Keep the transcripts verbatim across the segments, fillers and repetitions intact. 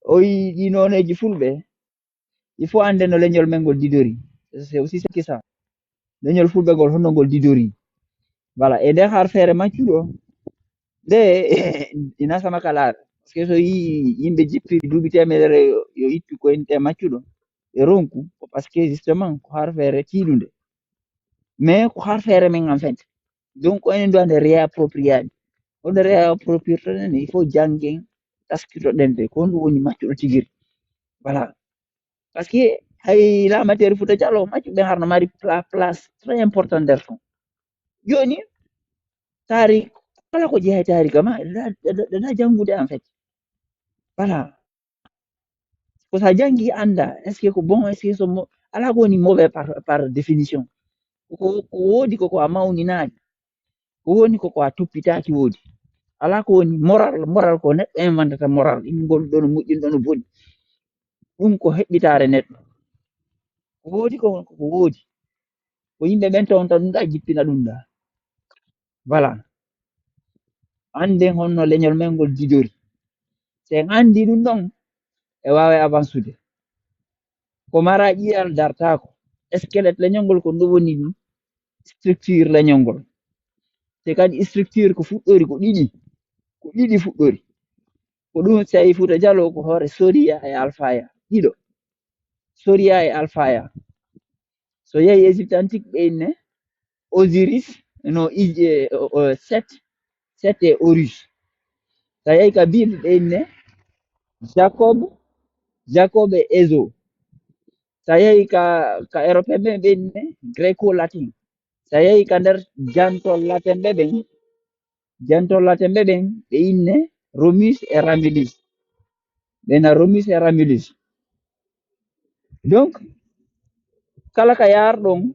O yi ɗi nooneeji fulɓe, il faut annde no leñol men ngol didori. C'est aussi simple que ça. Leñol fulɓe ngol, honno ngol didori. Voilà, e nder har feere maccuɗo, nde ina sama kalaare. Parce que so yi yimɓe jippiri duuɓi teemedere yo, yo ittu ko ente maccuɗo, ɓe ronku, ko parce que justement, ko har feere tiiɗunde. Mais ko har feere men en fait. Donc, enen ɗo ande réappropriade. Honno réapproprier ɗen, il faut janngen, taskitoɗen ɓe, ko honɗum woni maccuɗo tigiri. Voilà. Parce que hay la matière Fouta Djallon, maccuɓe harno mari pla-, place très importante nder ton. Joni, tarik, kala ko jeeya e tarik ma, ɗa, ɗa, ɗa, ɗa janngude en fait. Voilà. Ko sa janngi annda, est-ce que ko bon, est-ce que so mo-, ala ko woni mauvais par, par définition. Ko, ko woodi ko, ko a mawninaaki. Ko woni ko, ko a toppitaaki woodi. Ala ko woni moral, moral ko neɗɗo inventata moral. Ingol ɗo no moƴƴi, ɗo no boni. Ɗum ko heɓɓitaare neɗɗo. Ko woodi ko, ko woodi. Ko yimɓe ɓen tawonta ɗum ɗa, jippina ɗum ɗa. Voilà. Annden honno leñol men ngol didori. Si en anndi ɗum ɗon, e waawa avansude. Ko mara ƴiyal dartaako. Squelette leñol ngol ko ɗum woni ɗum. Structure leñol ngol. Te kadi structure ko fuɗɗori ko ɗiɗi. Ko ɗiɗi fuɗɗori. Ko ɗum si a yi Fouta Djallon ko hoore Soria e Alfaya. Ɗiɗo. Soria e Alfaya. So yehi Égypte antique ɓe inne Osiris, no Ij-, e, o, o, Set, Set e Horus. Sa yehi ka Bible ɓe inne Jacob, Jacob e Ezo. Sa yehi ka, ka Européen ɓe, ɓe inne Gréco-Latin. Sa yehi ka nder jantol Latin ɓe ɓen, jantol Latin ɓe ɓen, ɓe inne Romulus e Ramulus. Ɓe na Romulus e Ramulus. Donc, kala ka yaarɗon,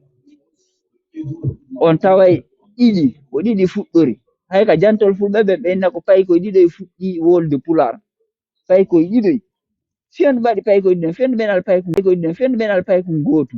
on taway ɗiɗi, ko ɗiɗi fuɗɗori. Hay ka jantol fulɓe ɓe, ɓe inna ko paykoy ɗiɗoy fuɗɗi wolde Pulaar. Paykoy ɗiɗoy. Fiyondu mbaɗi paykoy ɗiɗon, fiyondu ɓen al paykun, paykoy ɗiɗon, fiyondu ɓen al paykun gootu.